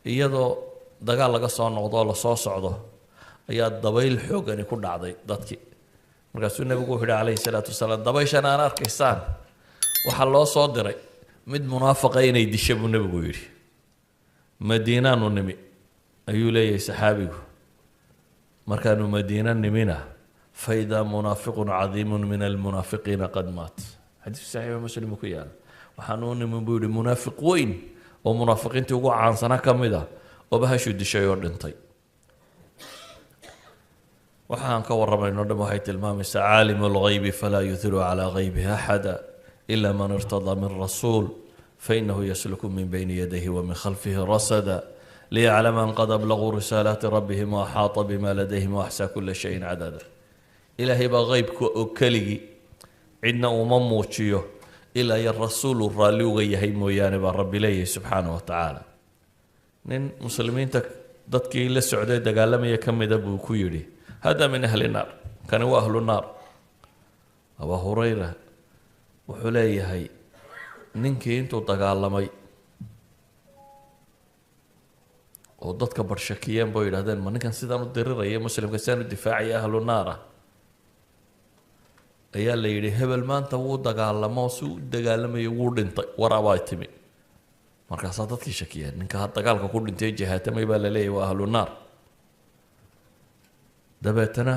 Iyadoo dagaal laga soo noqdo oo lasoo socdo ayaa dabayl xoogani ku dhacday dadkii. Markaasuu nebigu wuxuu yihi calayhi salaatu wasalaam, dabayshan aan arkaysaan waxaa loo soo diray mid munaafaqa inay disho, buu nebigu yidhi. Madiinaanu nimi, ayuu leeyahay saxaabigu. Markaanu Madiina nimina, فإذا منافق عظيم من المنافقين قد مات. Xadiisku Saxiixa Muslim ku yaala. Waxaanu u nimi, buu yihi, munaafiq weyn oo munaafiqiintii ugu caansanaa ka mid ah oo bahashu dishay oo dhintay. Waxaan ka warramayno dhan waxay tilmaamaysaa عالم الغيب فلا يظهر على غيبه أحدا إلا من ارتضى من رسول فإنه يسلك من بين يديه ومن خلفه رصدا ليعلم أن قد أبلغوا رسالات ربهم وأحاط بما لديهم وأحصى كل شيء عددا. Ilaahay baa qeybka oo keligii, cidna uma muujiyo ilaa iyo rasuulu raalli uga yahay mooyaane, baa Rabbi leeyahay subxaana wa tacaala. Nin muslimiinta dadkii la socday dagaalamaya ka mida buu ku yidhi, هذا من أهل النار, kani waa ahlu naar. Abaa Hurayra wuxuu leeyahay, ninkii intuu dagaalamay oo dadka barshakiyeen boo yidhahdeen, ma ninkan sidaan u diriraya, muslimka sidaan u difaacaya ahlu naar ah? Ayaa la yidhi, hebel maanta wuu dagaalamo, si u dagaalamayo wuu dhintay, waraabaa timi. Markaasaa dadkii shakiyeen, ninka dagaalka ku dhintay jihaatamay baa la leeyahy waa ahlu naar. Dabeetana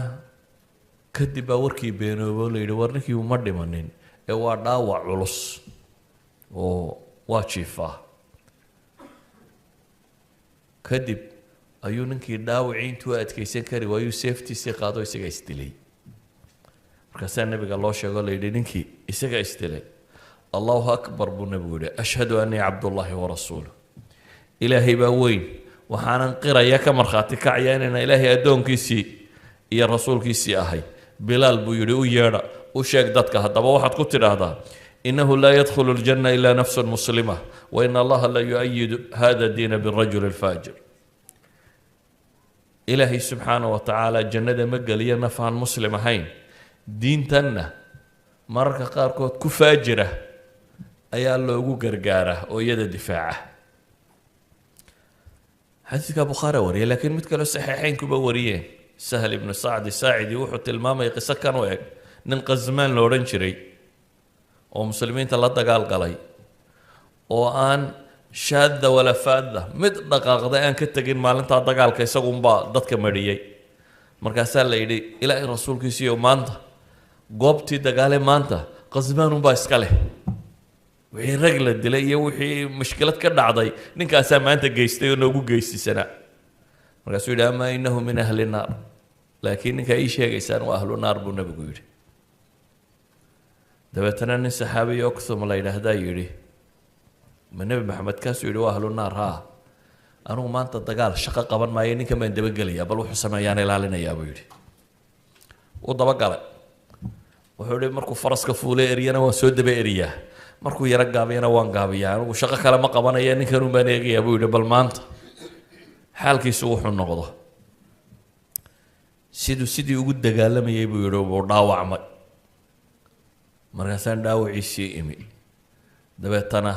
kadib baa warkii beenoobo, la yidhi, war ninkii uma dhimanin ee waa dhaawac culus oo waa jiifaa. Kadib ayuu ninkii dhaawacii intuu adkeysan kari waayuu seeftiisii qaado, isagaa isdilay. Markaasaa nebiga loo sheego, la yidhi, ninkii isagaa isdilay. الله أكبر, buu nebigu yihi, أشهد أني عبد الله ورسوله. Ilaahay baa weyn, waxaanan qiraya, ka markhaati kacaya inayna Ilaahay addoonkiisii iyo rasuulkiisii ahay. Bilaal buu yidhi, u yeedha, u sheeg dadka haddaba, waxaad ku tidhaahdaa, إنه لا يدخل الجنة إلا نفس مسلمة وإن الله ليؤيد هذا الدين بالرجل الفاجر. Ilaahay subxaana wa tacaala jannada ma geliyo naf aan muslim ahayn, diintanna mararka qaarkood ku faajira ayaa loogu gargaaraa oo iyada difaaca. Xadiidka Bukhaari wariyay, laakiin mid kaleo saxiixeynkuba wariyeen, Sahl ibnu Sacdi Saacidi wuxuu tilmaamaya qiso kan u eg. Nin Qasmaan la odhan jiray oo muslimiinta la dagaal galay oo aan shaadda wala faadda mid dhaqaaqda aan ka tegin maalintaa dagaalka, isagunbaa dadka mariyey. Markaasaa la yidhi, Ilaahay rasuulkiisiiyo, maanta goobtii dagaale maanta Qasmaanunbaa iska leh, wixii rag la dilay iyo wixii mushkilad ka dhacday ninkaasaa maanta geystay oo noogu geysisanaa. Markaasuu yidhi, أما إنه من أهل النار, laakiin ninkaa ii sheegaysaan waa ahlu naar, buu nabigu yidhi. Dabeetana nin saxaabiya Okthum la yidhaahdaa yidhi, ma Nebi Maxamed kaasuu yidhi waa ahlu naar? Haa, anugu maanta dagaal shaqo qaban maayo, ninkan baan dabagelayaa, bal wuxuu sameeyaan ilaalinayaa, buu yidhi. Wuu dabagalay. Wuxuu yihi, markuu faraska fuulay eryana waan soo daba eriyaa, markuu yaro gaabiyana waan gaabiyaa, anigu shaqo kale ma qabanaya, ninkanun baan eegayaa, buu yidhi, bal maanta xaalkiisu wuxuu noqdo. Siduu sidii ugu dagaalamayay, buu yidhi, buu dhaawacmay. Markaasaan dhaawaciisii imi. Dabeetana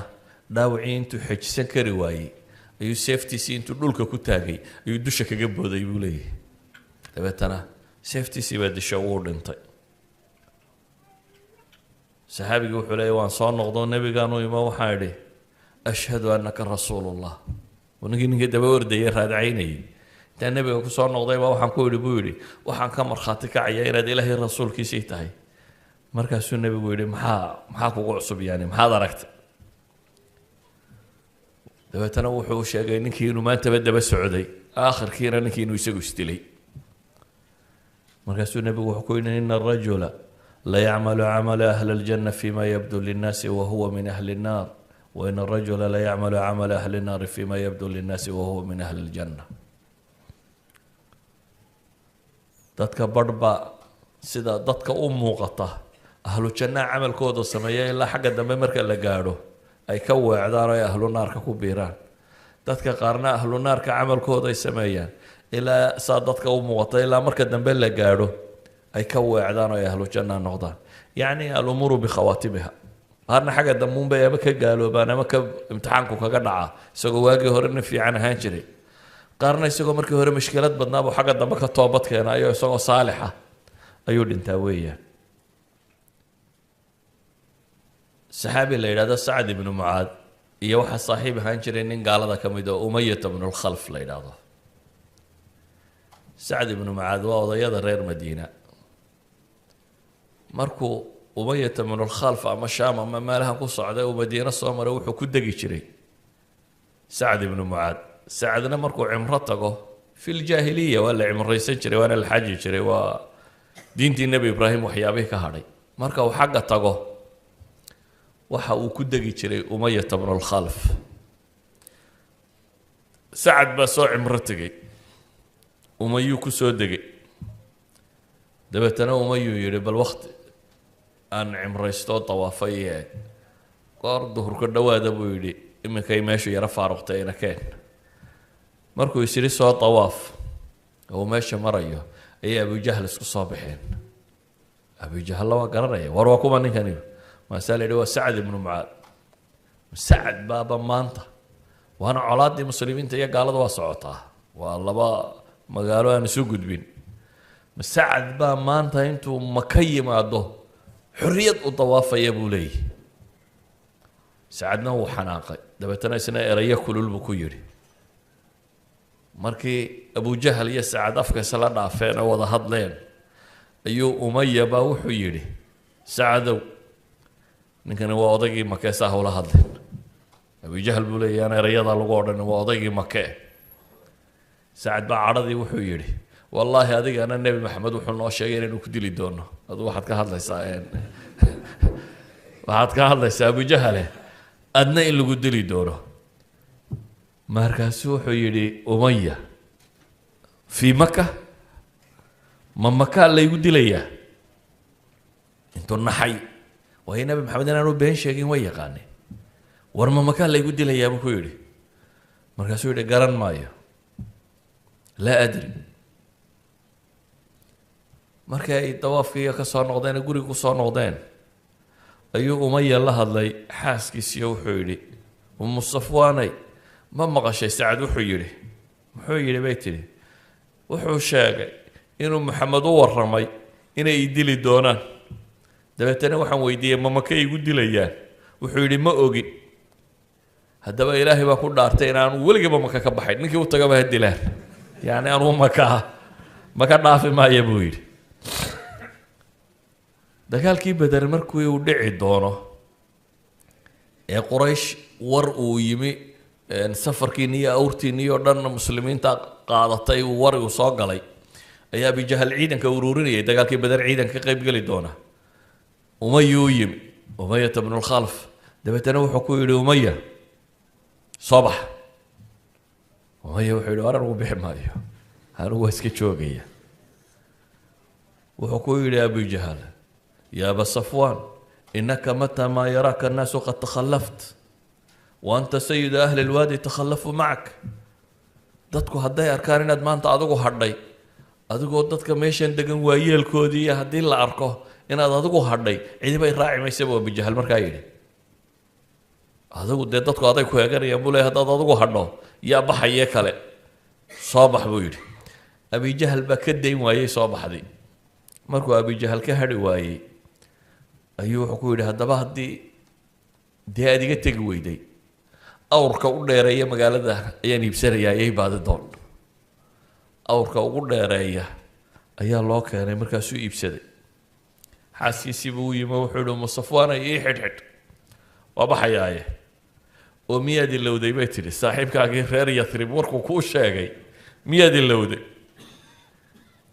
dhaawacii intuu xejisan kari waayey ayuu seeftiisii intuu dhulka ku taagay ayuu dusha kaga booday, buu leeyahay. Dabeetana seeftiisii baa disho, wuu dhintay. Saxaabigii wuxuu leeyahy, waan soo noqdo, nebigaan u imo, waxaan idhi, أشهد أنك رسول الله. Ninkii ninkii daba ordayay raadcaynayay intaan nebiga kusoo noqday baa waxaan ku idhi, buu yidhi, waxaan ka markhaati kacaya inaad Ilaahay rasuulkiisii tahay. Markaasuu nebigu yidhi, maxaa kugu cusub? Yani maxaad aragtay? Dabeetana wuxuu sheegay ninkii inuu maantaba daba socday, aakhirkiina ninkii inuu isagu isdilay. Markaasuu nebigu wuxuu ku yidhi, إن الرجل ليعمل عمل أهل الجنة فيما يبدو للناس وهو من أهل النار وإن الرجل ليعمل عمل أهل النار فيما يبدو للناس وهو من أهل الجنة. Dadka barhba sida dadka u muuqata ahlu jannaa camalkooda sameeya, ilaa xagga dambe marka la gaadho ay ka weecdaan oo ay ahlu naarka ku biiraan. Dadka qaarna ahlu naarka camalkooda ay sameeyaan ilaa saa dadka u muuqata, ilaa marka dambe la gaadho ay ka weecdaan oo ay ahlu jannaa noqdaan. Yacni الأمور بخواتمها. Qaarna xagga dambuunbay ama ka gaaloobaan ama ka imtixaanku kaga dhaca, isagoo waagii hore nin fiican ahaan jiray. Qaarna isagoo markii hore mashkilad badnaabuu xagga dambe ka toobad keenayo, isagoo saalixa ayuu dhintaa weeyaan. Saxaabi la yidhahdo Sacd ibnu Mucaad iyo waxaa saaxiib ahaan jiray nin gaalada ka mid oo Umayata bnulkhalf la yidhaahdo. Sacd ibnu Mucaad waa odayada reer Madiina. Markuu Umayata bnulkhalf ama Shaam ama meelahan ku socday uu Madiine soo maray, wuxuu ku degi jiray Sacd ibnu Mucaad. Sacdna markuu cimro tago, fi ljaahiliya waa la cimraysan jiray, waana la xaji jiray, waa diintii Nebi Ibraahim waxyaabihii ka hadhay. Marka uu xagga tago waxa uu ku degi jiray Umayata bnulkhalf. Sacad baa soo cimro tegey, Umayuu ku soo degay. Dabeetana Umayuu yidhi, bal wakti aan cimraystoo dawaafay i eeg. Goor duhurka dhowaada buu yidhi, iminkay meeshu yaro faaruqtay, ina keen. Markuu is yidhi soo dawaaf oo uu meesha marayo, ayay Abujahl isku soo baxeen. Abujahalla waa garanaya, war waa kuma ninkani? Maasaa la yidhi waa Sacd ibnu Mucaad. Sacd baaba maanta, waana colaaddii muslimiinta iyo gaalada waa socotaa, waa laba magaalo aan isu gudbin. Sacad baa maanta intuu Maka yimaado xorriyad u dawaafaya buu leeyahy. Sacadna wuu xanaaqay, dabeetana isna erayo kulul buu ku yidhi. Markii Abujahal iyo Sacad afka isla dhaafeen oo wada hadleen, ayuu Umaya baa wuxuu yidhi, Sacadow, ninkani waa odaygii Makee, saa hawla hadleen. Abujahal buu leeyahy aan erayadaa lagu odhan, waa odaygii Makee. Sacad baa cadhadii wuxuu yidhi, wallaahi adigana Nebi Maxamed wuxuu noo sheegay inaynu ku dili doono. Adu waxaad ka hadlaysaa, waxaad ka hadlaysaa Abujahale, adna in lagu dili doono. Markaasuu wuxuu yidhi Umaya, fii Maka? Ma Makaa laygu dilayaa? Intuu naxay, waayo Nebi Maxamed inaanu been sheegin way yaqaaneen. War ma Makaa laygu dilayaa buu ku yidhi. Markaasuu yidhi, garan maayo, laa adri. Markii ay dawaafkiiyo ka soo noqdeen ee guriga ku soo noqdeen, ayuu Umaya la hadlay xaaskiisiyo wuxuu yidhi, Umu Safwaanay, ma maqashay Sacad wuxuu yidhi? Muxuu yidhi bay tidhi. Wuxuu sheegay inuu Maxamed u warramay inay i dili doonaan. Dabeetana waxaan weydiiyey, ma Maka igu dilayaan? Wuxuu yidhi, ma ogi. Haddaba Ilaahay baa ku dhaartay inaanu weligaba Maka ka baxayn, ninkii u tagaba ha dilaan, yacni anuu Maka dhaafi maaya buu yidhi. Dagaalkii Beder markii uu dhici doono ee Quraysh war uu yimi, safarkiini iyo awrtiini oo dhan muslimiinta qaadatay, uu war uu soo galay, ayaa Abijahal ciidanka ururinayay dagaalkii Beder ciidanka ka qayb geli doona. Umayuu yimi, Umayata bnulkhalf. Dabeetana wuxuu ku yidhi, Umaya, soo bax. Umaya wuxuu yidhi, war anigu bixi maayo, anigu waa iska joogaya. Wuxuu ku yidhi Abujahal, ya Aba Safwan, inaka mata maa yaraaka annaasu qad takhallaft, wa anta sayidu ahli lwaadi, takhallafuu macak. Dadku hadday arkaan inaad maanta adigu hadhay, adigoo dadka meeshan degan waayeelkoodii, iyo haddii la arko inaad adigu hadhay, cidibay raaci maysa buu Abujahal markaa yidhi. Adigu dee dadku aday ku eeganayaan buu leey, haddaad adigu hadho yaa baxaye kale, soo bax buu yidhi. Abijahal baa ka dayn waayey, soo baxday. Markuu Abijahal ka hadhi waayey ayuu wuxuu ku yidhi, haddaba haddii dee aad iga tegi weyday, awrka u dheereeya magaalada ayaan iibsanayaa, ayay baadi doon. Awrka ugu dheereeya ayaa loo keenay, markaasuu iibsaday. Xaaskiisii buu u yimi, wuxuu yihi, Umu Safwaanay, ii xidhxidh, waa baxayaaye. Oo miyaad ilowday bay tidhi, saaxiibkaagii reer Yathrib warkuu kuu sheegay miyaad ilowday?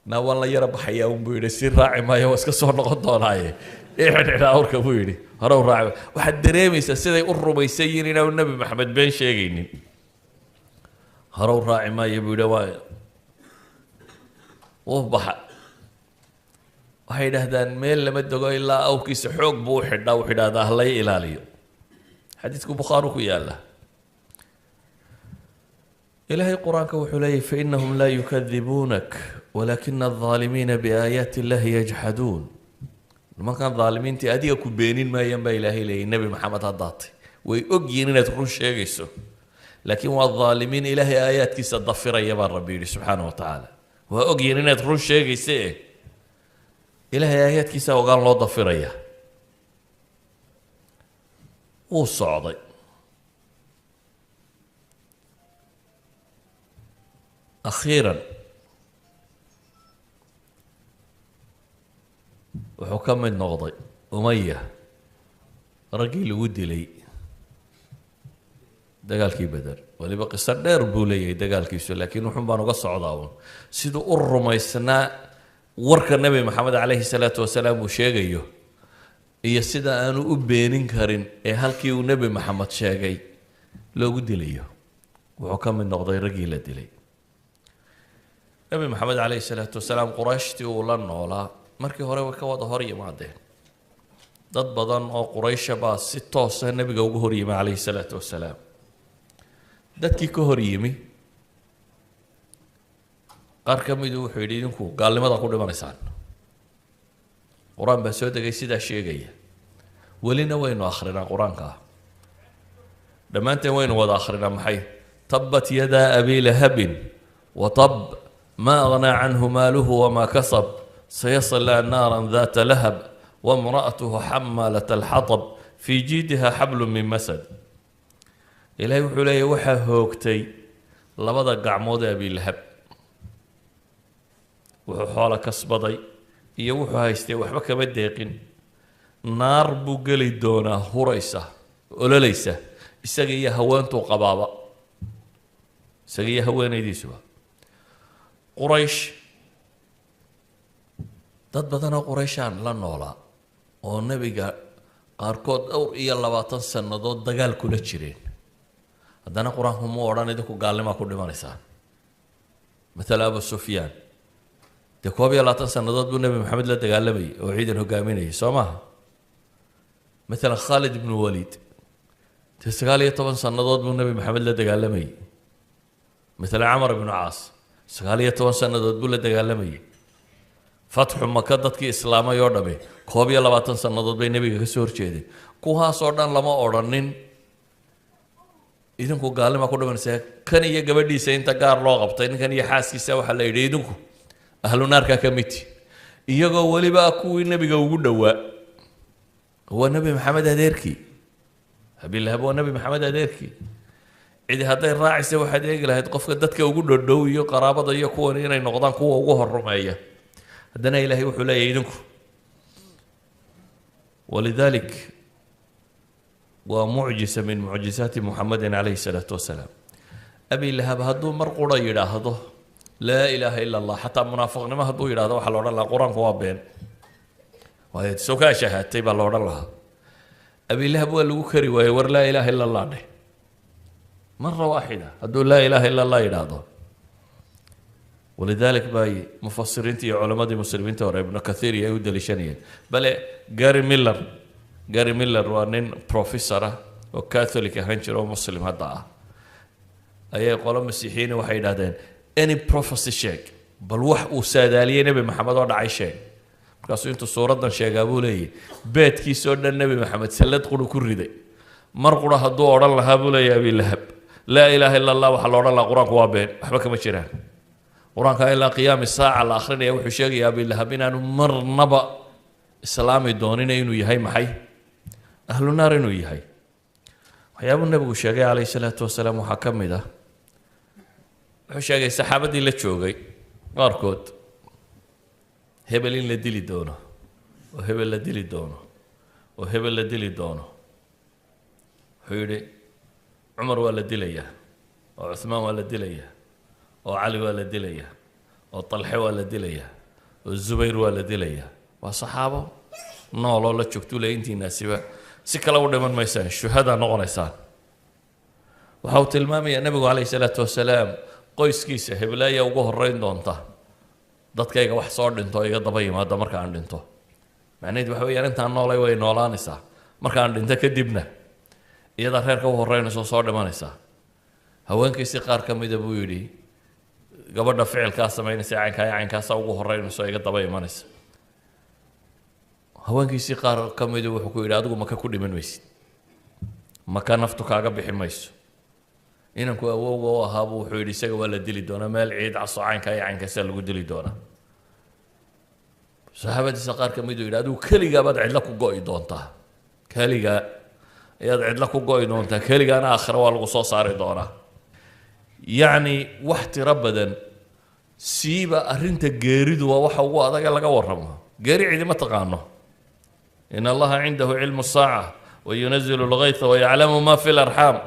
Na waan la yara baxayaa un buu yidhi, si raaci maayo, waa iska soo noqon doonaaye, ii xidhxidh awrka buu yidhi, hore u raaci. Waxaad dareemaysaa siday u rumaysan yihiin inaanu Nebi Maxamed been sheegaynin. Hore u raaci maayo buu yidhi, waa wuu baxa. Waxay yidhaahdaan meel lama dego ilaa awrkiisa xoog buu u xidhaa, wuxuu yidhahdaa halay ilaaliyo. Xadiidku Bukhaari ku yaala. Ilaahay qur-aanka wuxuu leeyahy, fainahum laa yukadibuunak walaakina aldaalimiina biaayaati illahi yajxaduun. Nimankan dhaalimiintii adiga ku beenin maayaan baa Ilaahay leeyay. Nebi Maxamed haddaatay way og yihiin inaad run sheegayso, laakiin waa dhaalimiin Ilaahay aayaadkiisa dafiraya baa Rabbi yidhi subxaana wa tacaala. Waa og yihiin inaad run sheegaysa, e Ilaahay aayaadkiisa ogaan loo dafiraya. Wuu socday. Akhiiran wuxuu ka mid noqday Umaya raggii lagu dilay dagaalkii Beder. Waliba qiso dheer buu leeyahay dagaalkiisu, laakiin wuxun baan uga socdaa uun siduu u rumaysnaa warka Nebi Maxamed calayhi salaatu wasalaam uu sheegayo iyo sida aanu u beenin karin ee halkii uu Nebi Maxamed sheegay loogu dilayo. Wuxuu ka mid noqday raggii la dilay. Nebi Maxamed calayhi salaatu wasalaam Qurayshtii uu la noolaa markii hore way ka wada hor yimaadeen. Dad badan oo Quraysha baa si toosa nebiga ugu hor yimi calayhi salaatu wasalaam. Dadkii ka hor yimi qaar ka midu wuxuu yidhi idinku gaalnimada ku dhimanaysaan, qur-aan baa soo degay sidaa sheegaya. Welina waynu akhrinaa qur-aanka, dhammaanteen waynu wada akhrinaa. Maxay? Tabbat yadaa abi lahabin watab ma aghnaa canhu maaluhu wamaa kasab sayaslaa naaran daata lahab wamra'atuhu xamaalat alxatab fii jiidiha xablu min masad. Ilaahay wuxuu leeyahy waxaa hoogtay labada gacmood ee Abilahab, wuxuu xoolo kasbaday iyo wuxuu haystay waxba kama deeqin, naar buu geli doonaa huraysa ololaysa, isaga iyo haweentuu qabaaba, isaga iyo haweenaydiisuba. Quraysh dad badanoo Qurayshaan la noolaa oo nebiga qaarkood dhowr iyo 20 sannadood dagaal kula jireen, haddana qur-aanku muu odhan idinku gaalnimaa ku dhimanaysaan. Matala Abu Sufyaan dee 21 sannadood buu Nebi Maxamed la dagaalamayay oo ciidan hogaaminayay, soo maaha? Mathalan Khaalid ibnu Waliid dee 19 sannadood buu Nebi Maxamed la dagaalamayay. Mathalan Camar ibnu Caas 19 sannadood buu la dagaalamayay. Fatxu Maka dadkii islaamay oo dhami 21 sannadood bay nebiga ka soo horjeedeen. Kuwaasoo dhan lama odhanin idinku gaalnima ku dhimanaysaa. Kan iyo gabadhiisa inta gaar loo qabtay, ninkan iyo xaaskiisa, waxaa la yidhi idinku ahlu naarkaa ka mid, iyagoo weliba kuwii nebiga ugu dhowaa. Waa Nebi Maxamed adeerkii Abilahab, waa Nebi Maxamed adeerkii. Cidi hadday raacaysa waxaad eegi lahayd qofka dadka ugu dhodhow iyo qaraabada iyo kuwan inay noqdaan kuwa ugu horumeeya. Haddana Ilaahay wuxuu leeyahay idinku. Walidalik waa mucjisa min mucjisaati Muxamedin calayhi salaatu wasalaam. Abi Lahab hadduu mar qura yidhaahdo laa ilaaha ila Allah, xataa munaafiqnimo hadduu yidhahdo, waxaa la odhan lahaa qur-aanku waa been, waayo soo kaa shahaatay baa la odhan lahaa. Abi Lahab waa lagu kari waayey war laa ilaaha ila Allah dheh mara waaxida. Hadduu laa ilaaha ila Allah yidhaahdo, walidalik bay mufasiriinta iyo culamadii muslimiinta hore Ibnu Kathiir iyo ay u daliishanayeen. Bale Gary Miller, Gary Miller waa nin professor ah oo Catholic ahaan jira oo Muslim hadda ah, ayay qolo Masiixiyiin waxay yidhahdeen any prophecy sheeg, bal wax uu saadaaliyey Nebi Maxamed oo dhacay sheeg. Markaasuu intuu suuraddan sheegaa buu leeyahy beedkiisoo dhan Nebi Maxamed sallad quru ku riday. Mar qura hadduu odhan lahaa buu leeyahy Abi Lahab laa ilaaha illa Allah, waxaa la odhan lahaa qur-aanku waa been, waxba kama jiraan. Qur-aanka ilaa qiyaami saaca la akrinaya wuxuu sheegayaa Abi Lahab inaanu marnaba islaami doonina, inuu yahay maxay? Ahlu naar inuu yahay. Waxyaabuu nebigu sheegay calayhi salaatu wasalaam waxaa ka mid ah, wuxuu sheegay saxaabadii la joogay qaarkood hebel in la dili doono oo hebel la dili doono oo hebel la dili doono. Wuxuu yidhi Cumar waa la dilayaa oo Cuthmaan waa la dilayaa oo Cali waa la dilayaa oo Talxe waa la dilayaa oo Zubayr waa la dilayaa. Waa saxaabo nooloo la joogtuu le intiinaasiba si kale u dhiman maysaan, shuhadaa noqonaysaan. Waxa uu tilmaamayaa nebigu calayhi salaatu wasalaam qoyskiisa heblaaya ugu horreyn doonta dadkayga wax soo dhinto iga daba yimaada marka aan dhinto. Macnaheedu waxa weeyaan intaan noolay way noolaanaysaa, marka aan dhinto kadibna iyadaa reerka u horreynaysa oo soo dhimanaysaa. Haweenkiisii qaar ka mida buu yidhi gabadha ficilkaa samaynaysa caynkaa iyo caynkaasa ugu horreynaysa oo iga daba imanaysa. Haweenkiisii qaar ka midu wuxuu ku yidhi adigu maka ku dhiman maysid, maka naftu kaaga bixi mayso. Inanku awowga u ahaabuu wuxuu yidhi isaga waa la dili doonaa, meel ciid caso caynka iyo caynkaasaa lagu dili doonaa. Saxaabadiisa qaar ka miduu yidhi adigu keligaa baad cidlo ku go'i doontaa, keligaa ayaad cidlo ku go'i doontaa, keligaana aakhira waa lagu soo saari doonaa. Yacni wax tiro badan siiba arrinta geeridu waa waxa ugu adag ee laga warramo. Geeri cidima taqaano. In allaha cindahu cilmu saaca wayunazilu lgaytha wayaclamu ma fi larxaam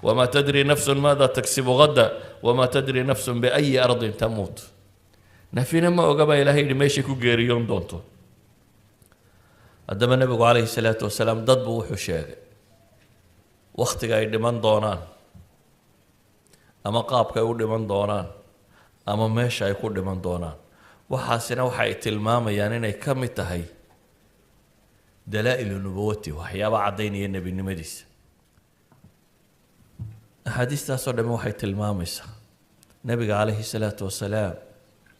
wma tadri nafsun maada taksibu gada wma tadri nafsun biayi ardin tamuut. Nafina ma oga baa ilahay yidhi meeshay ku geeriyoon doonto. Haddaba nebigu calayhi salaatu wasalaam dad buu wuxuu sheegay wakhtiga ay dhiman doonaan, ama qaabka ay u dhiman doonaan, ama meesha ay ku dhiman doonaan. Waxaasina waxa ay tilmaamayaan inay ka mid tahay dalaa'ilu nubuwati, waxyaaba caddaynaya nebinimadiisa. Axaadiistaasoo dhami waxay tilmaamaysaa nebiga calayhi salaatu wasalaam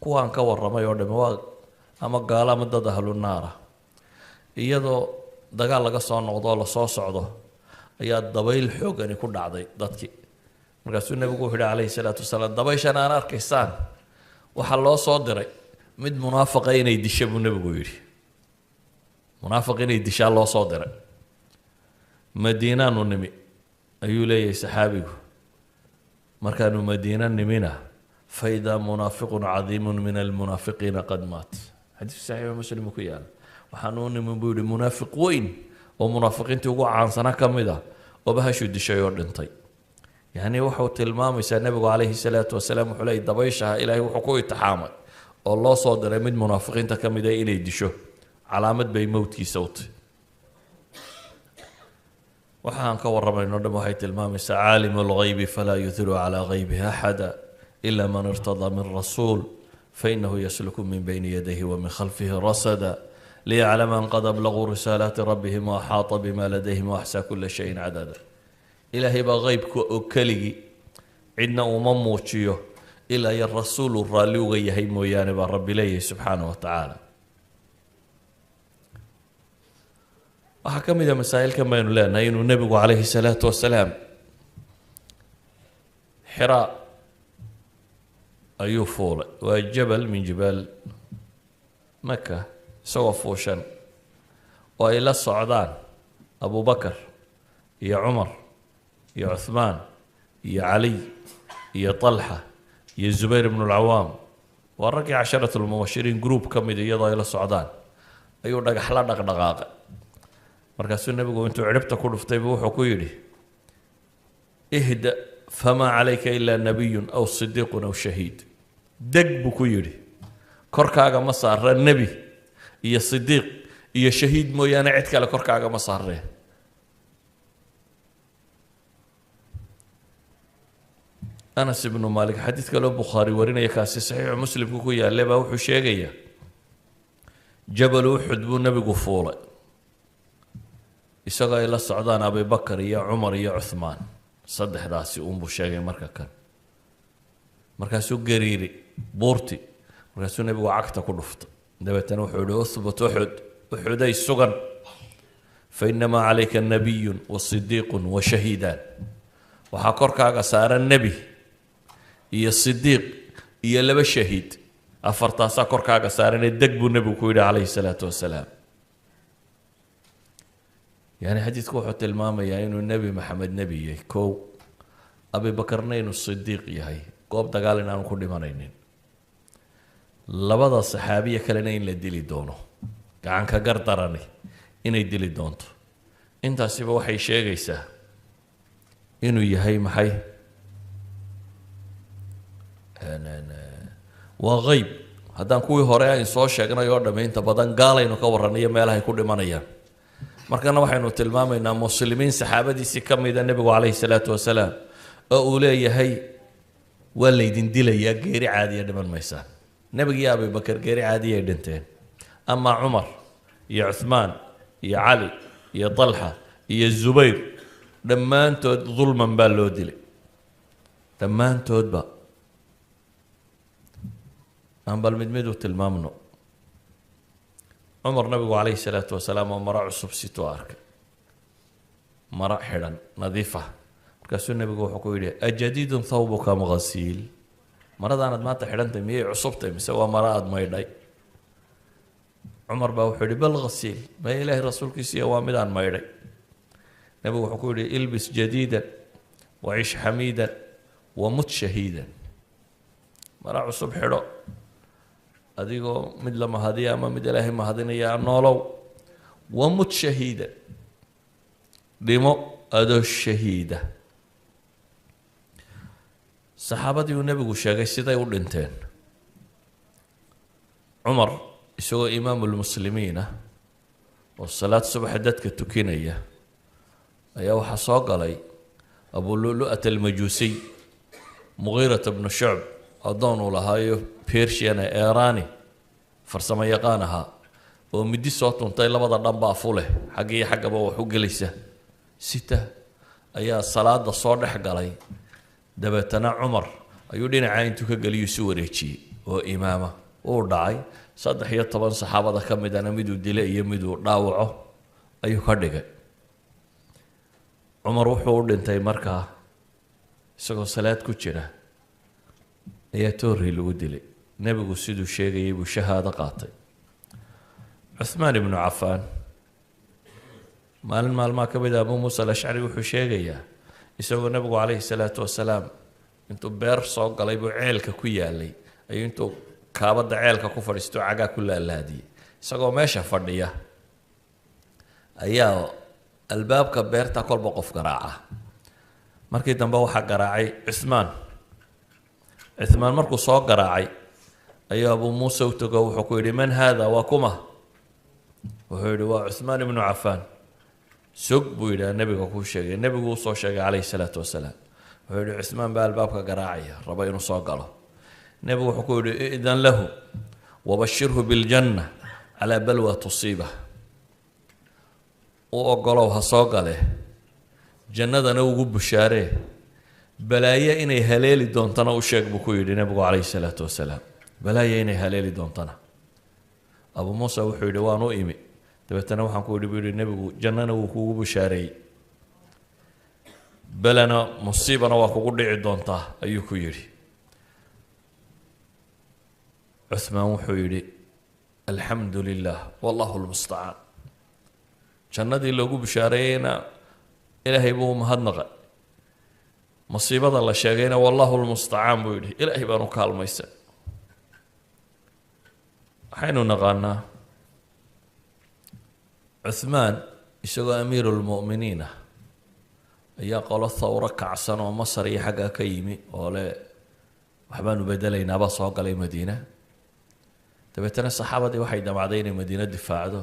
kuwaan ka warramay oo dhami waa ama gaalo ama dad ahlu naara. Iyadoo dagaal laga soo noqdo oo lasoo socdo ayaa dabayl xoogani ku dhacday dadkii. Markaasuu nebigu wuxuu yihi calayhi salaatu wasalaam dabayshan aan arkaysaan waxaa loo soo diray mid munaafaqa inay disha buu nebigu yidhi. Munaafiq inay dishaa loo soo diray. Madiinaanu nimi ayuu leeyahay saxaabigu. Markaanu madiina nimina faidaa munaafiqun cadiimun min almunaafiqiina qad maat. Xadiiska saxiixa Muslim ku yaala. Waxaanu u nimi buu yihi munaafiq weyn oo munaafiqiintii ugu caansanaa ka mid ah oo bahashuu dishay oo dhintay. Yacni wuxuu tilmaamaysaa nebigu calayhi salaatu wasalaam wuxuu leeyay dabayshaha ilaahay wuxuu ku itixaamay oo loo soo diray mid munaafiqiinta ka mid ah inay disho, calaamad bay mowdkiisa u tahy. Waxaan ka warramayno dhan waxay tilmaamaysaa caalimu lghaybi falaa yuhiru calaa ghaybihi axada ila man irtadaa min rasuul fainahu yasluku min bayni yadayhi wa min khalfihi rasada liyaclama an qad ablaguu risaalaati rabbihim wa axaata bima ladayhim wa axsaa kula shayin cadada. Ilaahay baa ghaybka oo keligii cidna uma muujiyo ilaa iyo rasuul uu raalli uga yahay mooyaane baa rabbi leeyahay subxaanahu wa tacaala. Waxaa ka mid a masaa'ilkan baynu leenahay inuu nebigu calayhi salaatu wasalaam Xiraa ayuu fuulay, waa jabal min jibaal Maka, isagoo fuushan oo ay la socdaan Abubakar iyo Cumar iyo Cuthmaan iyo Caliy iyo Talxa iyo Zubayr ibnu Alcawaam, waa raggii casharat lmubashiriin group ka mid, iyadoo ay la socdaan ayuu dhagax la dhaqdhaqaaqay. Markaasuu nebigu intuu cidhibta ku dhuftay buu wuxuu ku yidhi ihda famaa calayka ilaa nabiyun aw sidiiqun aw shahiid. Deg buu ku yidhi, korkaaga ma saara nebi iyo sidiiq iyo shahiid mooyaane cid kale korkaaga ma saaree. Anas ibnu Maalik xadiid kaloo Bukhaari warinaya, kaasi saxiixu Muslimku ku yaallay, baa wuxuu sheegayaa jabalu Uxud buu nebigu fuulay isagoo ay la socdaan Abibakar iyo Cumar iyo Cuthmaan, saddexdaasi uunbuu sheegay marka kan. Markaasuu gariiri buurti, markaasuu nebigu cagta ku dhuftay, dabeetana wuxuu yihi uhbut uxud, uxuday sugan, fa inamaa calayka nabiyun wa sidiiqun wa shahiidaan. Waxaa korkaaga saaran nebi iyo sidiiq iyo laba shahiid, afartaasaa korkaaga saaranee deg buu nebigu ku yidhi calayhi salaatu wasalaam. Yani xadiidku wuxuu tilmaamayaa inuu nebi Maxamed nebi yahay, kow, Abibakarna inuu sidiiq yahay, goob dagaal in aanu ku dhimanaynin, labada saxaabiya kalena in la dili doono, gacanka gardarani inay dili doonto. Intaasiba waxay sheegaysaa inuu yahay maxay? Waa hayb. Haddaan kuwii hore ayn soo sheegnay oo dhamme inta badan gaalaynu ka warranayo meelahay ku dhimanayaan, markana waxaynu tilmaamaynaa muslimiin saxaabadiisii ka mida nebigu calayhi salaatu wasalaam oo uu leeyahay waa laydin dilayaa, geeri caadiya dhiman maysaan. Nebiga iyo Abibakar geeri caadiyay dhinteen, amaa Cumar iyo Cuthmaan iyo Cali iyo Talxa iyo Zubayr dhammaantood dulman baa loo dilay, dhammaantoodba. Aan bal mid mid u tilmaamno. Cumar nabigu calayhi salaatu wasalaam oo maro cusub situu arkay, maro xidhan nadiif ah. Markaasuu nebigu wuxuu ku yidhi: "أجديد ثوبك أم غسيل?" Maradaanad maanta xidhantay miyay cusubtay mise waa maro aada maydhay? Cumar baa wuxuu yihi: "بل غسيل." Maya, Ilaahay rasuulkiisiiya, waa midaan maydhay. Nebigu wuxuu ku yidhi: "البس جديدا وعش حميدا ومت شهيدا." Mara cusub xidho, adigoo mid la mahadiya ama mid Ilaahay mahadinaya noolow. ومت شهيدا, dhimo adoo shahiida. Saxaabadii uu nebigu sheegay siday u dhinteen: Cumar isagoo imaamulmuslimiin ah oo salaad subaxa dadka tukinaya ayaa waxaa soo galay Abululu'at Almajuusiy, Mugiirata bnu Shucb addoon uu lahaayo, Persian ee Erani, farsamo yaqaan ahaa, oo midi soo tuntay, labada dhanba afu leh, xagga iyo xaggaba wax u gelaysa sita, ayaa salaada soo dhex galay. Dabeetana Cumar ayuu dhinaca intuu ka geliyuu isu wareejiyey oo imaama uu dhacay. 13 saxaabada ka midana miduu dilay iyo miduu dhaawaco ayuu ka dhigay. Cumar wuxuu u dhintay markaa isagoo salaad ku jira ayaa toorri lagu dilay. Nebigu siduu sheegayay buu shahaado qaatay. Cuthmaan ibnu Cafaan, maalin maalmaha ka mid a, Abu Muusa Alashcari wuxuu sheegayaa isagoo nebigu calayhi salaatu wasalaam intuu beer soo galay buu ceelka ku yaalay ayuu intuu kaabadda ceelka ku fadhiisto cagaa ku laalaadiyey. Isagoo meesha fadhiya ayaa albaabka beerta kolba qof garaaca. Markii dambe waxaa garaacay Cuthmaan. Cuthmaan markuu soo garaacay ayuu Abuu Muuse u tago, wuxuu ku yidhi: "من هذا?" Waa kuma? Wuxuu yidhi: "Waa Cuthmaan ibnu Cafaan." "Sog," buu yidhi, "nebiga kuu sheegay." Nebigu usoo sheegay calayhi salaatu wasalaam. Wuxuu yidhi: "Cuthmaan baa albaabka garaacaya, raba inuu soo galo." Nebigu wuxuu ku yidhi: "ائذن له وبشره بالجنة على بلوى تصيبه." U ogolow ha soo gale, jannadana ugu bushaaree, balaaye inay haleeli doontana u sheeg, buu ku yidhi nebigu calayhi salaatu wasalaam, balaaye inay haleeli doontana. Abu Muusa wuxuu yidhi: "Waan u imi, dabeetana waxaan ku yidhi," buu yidhi, "nebigu jannana wuu kugu bushaareeyey, belana musiibana waa kugu dhici doontaa," ayuu ku yidhi. Cuthmaan wuxuu yidhi: "الحمد لله والله المستعان." Jannadii loogu bushaareeyeyna Ilaahay buu mahadnaqay, masiibada la sheegayna والله المستعان buu yidhi, Ilaahay baanu kaalmaysan. Waxaynu naqaanaa Cuthmaan isagoo amiirulmu'miniin ah ayaa qolo thawro kacsan oo Masar iyo xaggaa ka yimi oo le waxbaanu bedelaynaabaa soo galay Madiina. Dabeetana saxaabadii waxay damacday inay Madiino difaacdo.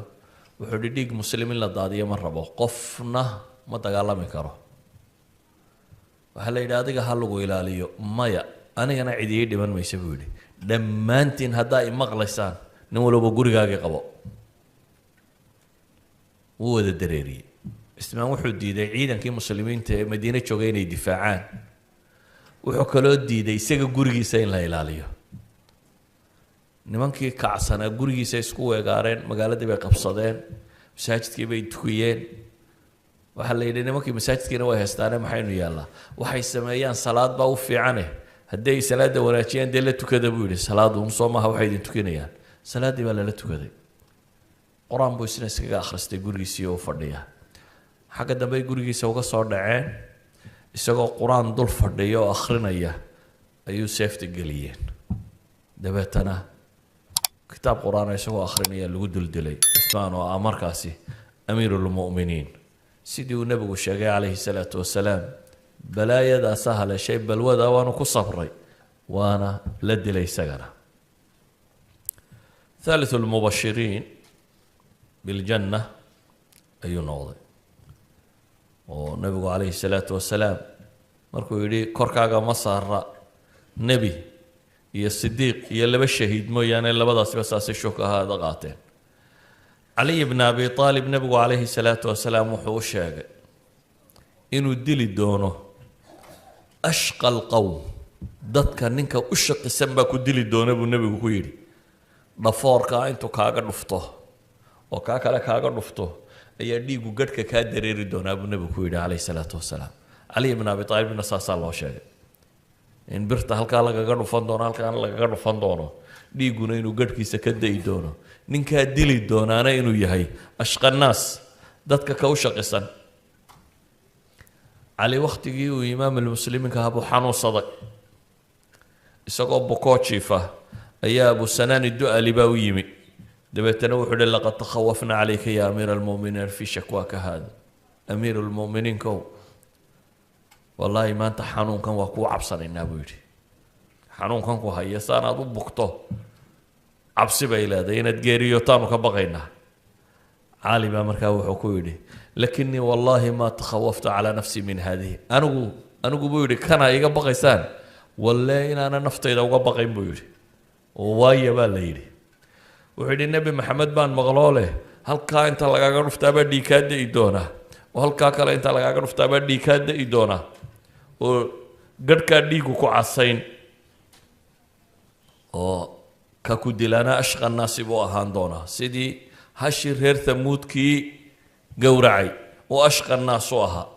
Wuxuu hi: "Dhiig muslim in la daadiyo ma rabo, qofna ma dagaalami karo." Waxaa la yidhi: "Adiga ha lagu ilaaliyo." "Maya, anigana cid ii dhiman maysa," buu yidhi. "Dhammaantiin haddaa imaqlaysaan, nin walba gurigaagii qabo." Wuu wada dareeriyey. Cismaan wuxuu diiday ciidankii muslimiinta ee Madiine joogay inay difaacaan. Wuxuu kaloo diiday isaga gurigiisa in la ilaaliyo. Nimankii kacsanaa gurigiisa isku weegaareen, magaaladii bay qabsadeen, masaajidkii bay tukiyeen. Waxaa la yidhi: "Nimankii masaajidkiina way haystaane, maxaynu yaallaa?" "Waxay sameeyaan, salaad baa u fiicane, haddii ay salaadda wanaajiyaan dee la tukada," buu yidhi. "Salaadu un soo maaha waxay idin tukinayaan?" Salaaddii baa lala tukaday. Qur-aan buu isna iskaga akhristay gurigiisii oo fadhiya. Xagga dambe gurigiisa uga soo dhaceen, isagoo qur-aan dul fadhiya oo akhrinaya ayuu seefta geliyeen. Dabeetana kitaab qur-aan isagoo akhrinaya lagu duldilay Cuthmaan oo ah markaasi amiirulmu'miniin. Sidii uu nebigu sheegay calayhi salaatu wasalaam, balaayadaasa haleeshay, balwada waanu ku sabray, waana la dilay isagana. ثالث المبشرين بالجنة ayuu noqday, oo nebigu calayhi salaatu wasalaam markuu yidhi: "Korkaaga ma saara nebi iyo sidiiq iyo laba shahiid mooyaane," labadaasiba saasay shukahaada qaateen. Caliy bn Abi Aalib nebigu calayhi salaatu wasalaam wuxuu u sheegay inuu dili doono أشقى القوم. Dadka ninka u shaqisan baa ku dili doona, buu nebigu ku yidhi, dhafoorkaa intuu kaaga dhufto. oo kaa kale kaaga dhufto ayaa dhiigu gadhka kaa dareeri doonaa buu nebigu ku yidhi calayhi salaatu wasalaam. Cali ibn Abi Aalibna saasaa loo sheegay in birta halkaa lagaga dhufan doono, halkaana lagaga dhufan doono, dhiiguna inuu gadhkiisa ka da'i doono, ninkaa dili doonaana inuu yahay ashqanaas, dadka ka u shaqisan. Cali wakhtigii uu imaam almuslimiinka ahaa buu xanuunsaday, isagoo bukoo jiifa ayaa Abu Sanaani Du'ali baa u yimi. Dabeetana wuxuu uhi laqad takhawafna calayka ya amiira almu'miniin fi shakwaaka haada, amiir almu'miniinkow wallaahi maanta xanuunkan waa kuu cabsanaynaa buu yidhi. Xanuunkan ku haya saan aad u bugto cabsi bay leedahay, inaad geeriyotaanu ka baqaynaa. Cali baa markaa wuxuu ku yidhi lakinii wallaahi maa takhawaftu calaa nafsii min haadihi, anigu buu yidhi kana iga baqaysaan walle inaana naftayda uga baqayn buu yidhi. Waayo baa la yidhi, wuxuu yidhi Nebi Maxamed baan maqloo leh halkaa inta lagaaga dhuftaabaa dhiig kaa da'i doonaa, oo halkaa kale inta lagaaga dhuftaabaa dhiig kaa da'i doonaa, oo gadhkaa dhiigu ku casayn, oo ka ku dilaana ashqa naasi buu ahaan doonaa, sidii hashii reer Thamuudkii gowracay oo ashqa naas u ahaa.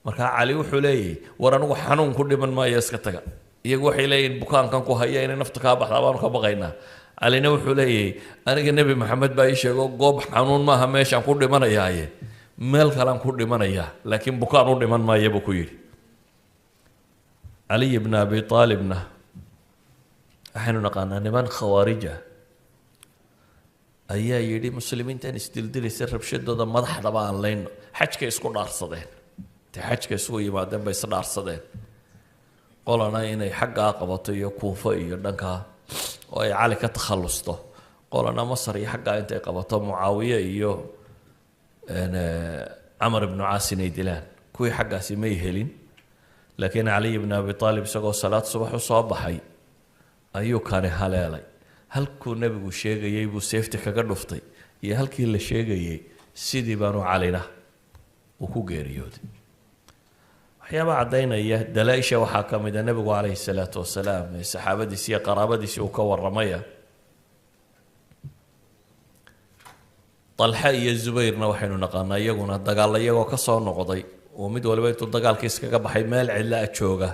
Markaa Cali wuxuu leeyahay war anigu xanuun ku dhiman maayo, iska taga. Iyagu waxay leeyihin bukaankan ku haya inay naftu kaa baxdaa baanu ka baqaynaa. Calina wuxuu leeyahay aniga Nebi Maxamed baa ii sheego goob xanuun maaha meeshaan ku dhimanayaaye, meel kalean ku dhimanayaa, laakiin bukaan u dhiman maayo buu ku yidhi. Caliy ibna Abi Aalibna waxaynu naqaanaa niman khawaarija ayaa yidhi muslimiintan isdildilaysa rabshadooda madaxdaba aan layno. Xajkay isku dhaarsadeen, intay xajka isugu yimaadeen bay isdhaarsadeen, qolana inay xaggaa qabato iyo Kuufo iyo dhankaa oo ay Cali ka takhallusto, qolana Masar iyo xaggaa intay qabato Mucaawiye iyo Camar ibnu Caas inay dilaan. Kuwii xaggaasi may helin, laakiin Caliy ibn Abi Aalib isagoo salaad subax u soo baxay ayuu kani haleelay. Halkuu nebigu sheegayey buu seefti kaga dhuftay, iyo halkii la sheegayey sidii baanu Calina uu ku geeriyooday. Waxyaaba caddaynaya dalaa-isha waxaa ka mid a nebigu calayhi salaatu wasalaam ee saxaabadiisi iyo qaraabadiisii uu ka warramaya. Talxa iyo Zubayrna waxaynu naqaanaa iyaguna dagaalla iyagoo ka soo noqday oo mid waliba intuu dagaalkii iskaga baxay meel cidla a jooga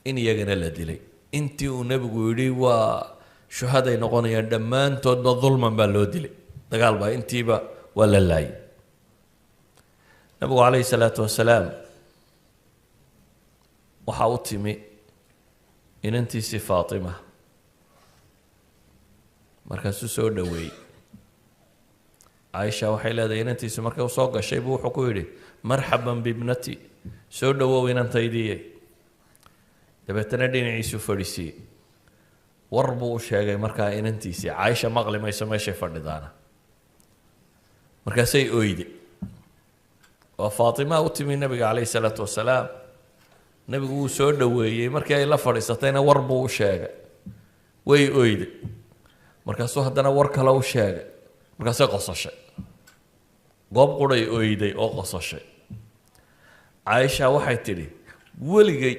in iyagana la dilay. Intii uu nebigu yidhi waa shuhaday noqonayaan dhammaantoodba dulman baa loo dilay, dagaal baa intiiba waa la laayay. Nebigu calayhi salaatu wasalaam waxaa u timi inantiisii Faatima, markaasuu soo dhoweeyey. Caaisha waxay leedahay inantiisi markay usoo gashay buu wuxuu ku yidhi marxaban bibnati, soo dhowow inantaydiiye. Dabeetana dhinaciisuu fadhiisiiyey, war buu u sheegay markaa inantiisii. Caaisha maqli mayso meeshay fadhidaana, markaasay oyday. Waa Faatima u timi nebiga calayhi salaatu wasalaam, nebigu wuu soo dhoweeyey, markii ay la fadhiisatayna war buu u sheegay, way oyday. Markaasuu haddana war kale u sheegay, markaasay qososhay, goob quray oyday oo qososhay. Caaisha waxay tidhi weligay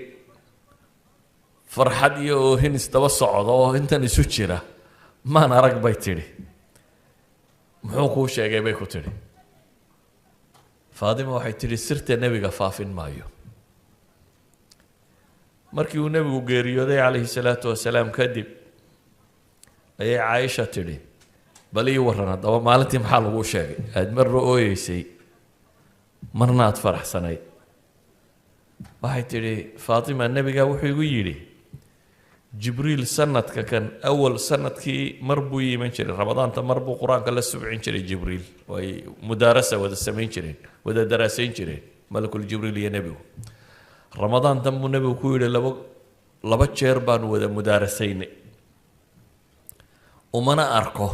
farxad iyo oohin isdaba socda oo intan isu jira maan arag bay tidhi. Muxuu kuu sheegay bay ku tidhi. Faatima waxay tidhi sirta nebiga faafin maayo. Markii uu nebigu geeriyooday calayhi salaatu wasalaam kadib ayay Caaisha tidhi bal ii warran haddaba maalintii maxaa laguu sheegay, aada marna ooyeysay marna aada faraxsanayd. Waxay tidhi Faatima nebigaa wuxuu igu yidhi Jibriil sanadka kan awal sanadkii mar buu iman jiray Ramadaanta, mar buu qur-aanka la subcin jiray Jibriil, oo ay mudaarasa wada samayn jireen, wada daraasayn jireen malakul Jibriil iyo nebigu. Ramadaantan buu nebigu ku yidhi laba jeer baanu wada mudaarasaynay, umana arko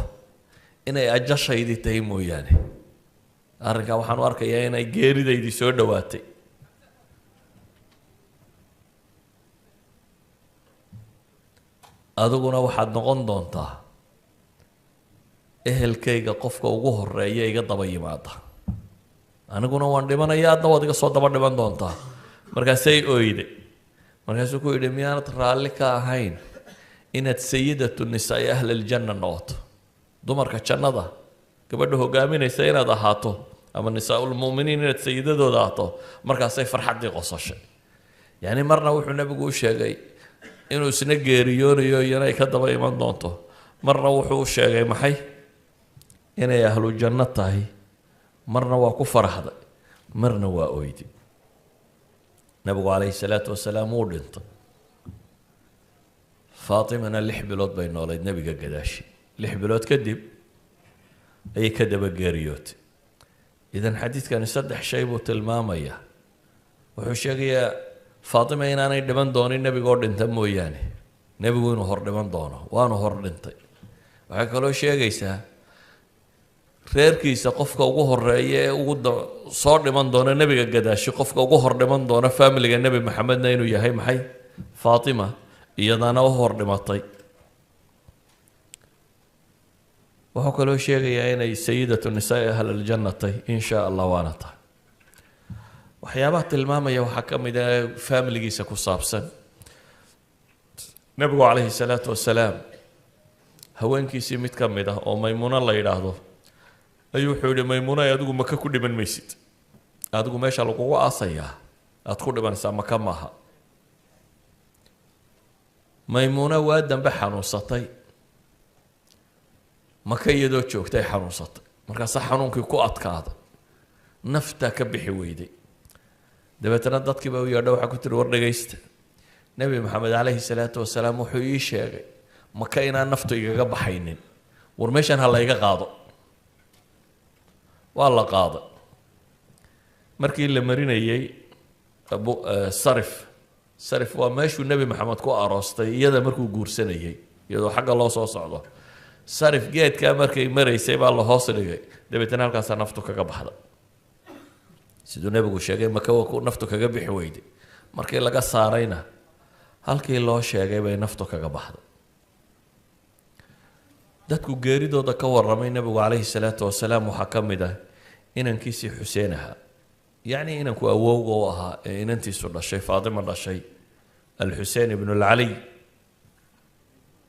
inay ajashaydii tahay mooyaane, arrinkaa waxaan u arkayaa inay geeridaydii soo dhowaatay. Adiguna waxaad noqon doontaa ehelkayga qofka ugu horeeya iga daba yimaada, aniguna waan dhimanaya, adna waad iga soo daba dhiman doontaa. Markaasay oyday, markaasuu ku yidhi miyaanad raalli ka ahayn inaad sayidatu nisaai ahli ljanna noqoto, dumarka jannada Gabadha hogaaminaysa inaad ahaato, ama nisaa-ulmu'miniin inaad sayidadooda ahaato. Markaasay farxaddii qososhay. Yacni marna wuxuu nebigu u sheegay inuu isna geeriyoonayo iyana ay ka daba iman doonto, marna wuxuu u sheegay maxay inay ahlu janno tahay, marna waa ku faraxday, marna waa oyday. Nabigu calayhi salaatu wasalaam wuu dhintay, Faatimana 6 bilood bay noolayd nebiga gadaashi, 6 bilood kadib ayay ka daba geeriyootay. Idan xadiidkani 3 shay buu tilmaamayaa. Wuxuu sheegayaa Faatima inaanay dhiman doonin nebigoo dhinta mooyaane, nebigu inuu hor dhiman doono, waanu hor dhintay. Waxay kaloo sheegaysaa reerkiisa qofka ugu horeeya ee ugu soo dhiman doona nebiga gadaashi, qofka ugu hor dhiman doona faamiliga Nebi Maxamedna inuu yahay maxay Faatima, iyadana u hor dhimatay. Wuxuu kaloo sheegayaa inay sayidatu nisaai ahlaljanna tay in shaa Allah, waana tahay. Waxyaabaha tilmaamaya waxaa ka mid ah faamiligiisa ku saabsan. Nebigu calayhi salaatu wasalaam haweenkiisii mid ka mid ah oo Maymuuno la yidhaahdo ayuu wuxuu yihi, Maymuunay, adigu Maka ku dhiman maysid, adigu meesha lagugu aasayaa aada ku dhimanaysaa Maka maaha. Maymuuna waa dambe xanuunsatay, Maka iyadoo joogtay xanuunsatay, markaasaa xanuunkii ku adkaaday, naftaa ka bixi weyday. Dabeetana dadkiiba u yeedho, waxaa ku tiri, war dhegaysta, Nebi Maxamed calayhi salaatu wasalaam wuxuu ii sheegay Maka inaan naftu igaga baxaynin, war meeshan ha layga qaado. Waa la qaaday. Markii la marinayey Sarif, Sarif waa meeshuu Nebi Maxamed ku aroostay iyada markuu guursanayey, iyadoo xagga loo soo socdo Sarif geedkaa markay maraysay baa la hoos dhigay, dabeetana halkaasaa naftu kaga baxda. Siduu nebigu sheegay Maka waa naftu kaga bixi weyday, markii laga saarayna halkii loo sheegay bay naftu kaga baxday. Dadku geeridooda ka warramay nebigu calayhi salaatu wasalaam waxaa ka mid ah inankiisii Xuseen ahaa, yacni inanku awowga u ahaa ee inantiisu dhashay, Faatima dhashay, Alxuseen ibnu alcaliy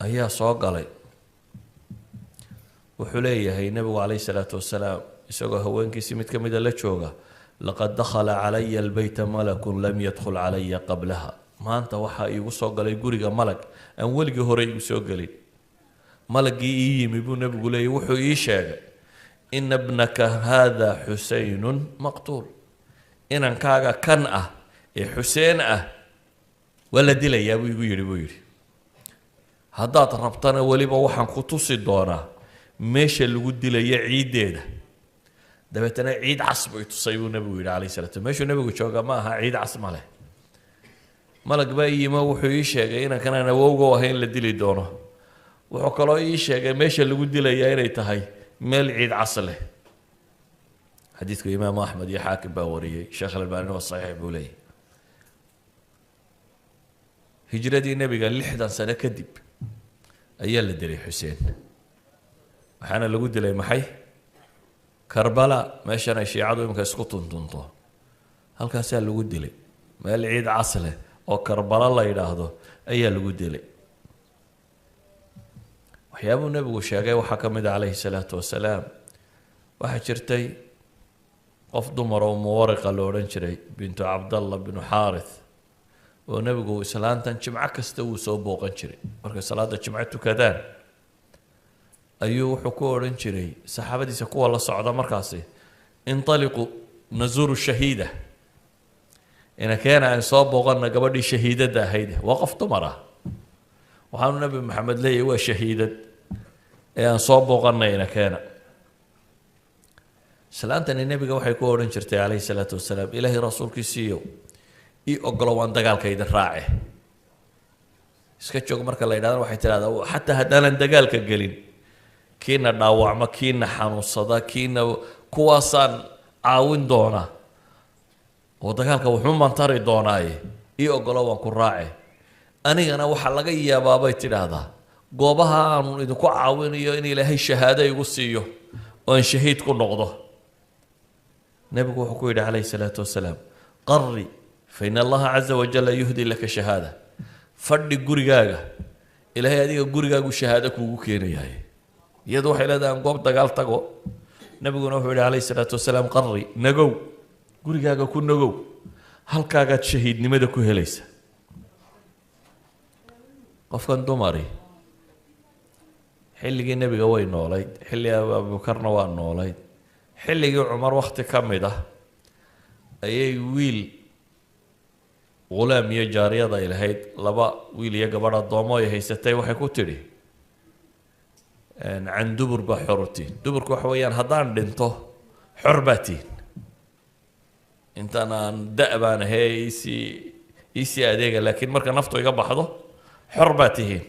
ayaa soo galay. Wuxuu leeyahay nebigu calayhi salaatu wasalaam isagoo haweenkiisii mid ka mida la jooga, laqad dakhala calaya albeyta malakun lam yadkhul calaya qablaha. Maanta waxaa iigu soo galay guriga malag aan weligii hore igu soo gelin. Malagii ii yimi buu nebigu leeyay wuxuu ii sheegay, ina bnaka haada Xuseynun maqtuul, inankaaga kan ah ee Xuseen ah waa la dilayaa buu igu yidhi. Buu yidhi, haddaad rabtana weliba waxaan ku tusi doonaa meesha lagu dilayo ciiddeeda. Dabeetana ciid cas buu itusay buu nebigu yidhi calayhi salatu. Meeshuu nebigu jooga ma aha ciid cas ma leh. Malag baa ii yimo, wuxuu ii sheegay inankanaan awowga u ahay in la dili doono, wuxuu kaloo ii sheegay meesha lagu dilayaa inay tahay meel ciid cas leh. Xadiidku Imaamu Axmed iyo Xaakim baa wariyey, Sheekh Albaanina waa saxiix buu leeyahy. Hijradii nebiga 60 sano kadib ayaa la dilay Xuseen, waxaana lagu dilay maxay Karbala, meeshan ay shiicadu iminka isku tuntunto, halkaasaa lagu dilay. Meel ciid cas leh oo Karbala la yidhaahdo ayaa lagu dilay. Waxyaabuu nebigu sheegay waxaa ka mid a calayhi salaatu wasalaam, waxaa jirtay qof dumar oo Muwariqa la odhan jiray, bintu Cabdallah binu Xaarith, oo nebigu islaantan jimco kasta wuu soo booqan jiray. Markay salaada jimco tukadaan ayuu wuxuu ku odhan jiray saxaabadiisa kuwa la socda markaasi, intaliqu nazuru shahiida, ina keena aan soo booqana gabadhii shahiidadda ahayd. Waa qof dumar ah, waxaanu Nebi Maxamed leeyahay waa shahiidad ee aan soo booqanay, ina keena. Islaantani nebiga waxay ku odhan jirtay calayhi salaatu wasalaam, Ilaahay rasuulkiisiiyow, ii ogolo waan dagaalka idin raace, iska joog. Marka la yidhahdo waxay tidhahdaa, xataa haddaanan dagaalka gelin, kiina dhaawacma, kiina xanuunsada, kiina kuwaasaan caawin doonaa oo dagaalka wuxuun tari doonaaye, ii ogolo waan ku raace. Anigana waxaa laga yaabaa bay tidhaahdaa goobaha aanu idinku caawinayo in Ilaahay shahaado igu siiyo oo aan shahiid ku noqdo. Nebigu wuxuu ku yidhi calayhi salaatu wasalaam, qari fa in Allaha caza wajalla yuhdi laka shahaada, fadhi gurigaaga, Ilaahay adiga gurigaagu shahaado kuugu keenayahay. Iyadu waxay leedahay aan goob dagaal tago. Nabiguna wuxuu yihi calayhi salaatu wasalaam: "Qari, nagow, gurigaaga ku nagow, halkaagaad shahiidnimada ku helaysa." Qofkan dumari xilligii nebiga way noolayd, xilligii Abubakarna waa noolayd. Xilligii Cumar wakti ka mid ah ayay wiil, ghulaam iyo jaariyad ay lahayd, laba wiil iyo gabadh addoomo ay haysatay, waxay ku tidhi: "Can dubur baa xor u tihin." Duburku waxa weeyaan haddaan dhinto xor baa tihin, intaan aan da' baan ahee iisii adeega, laakiin marka naftu iga baxdo xor baa tihiin.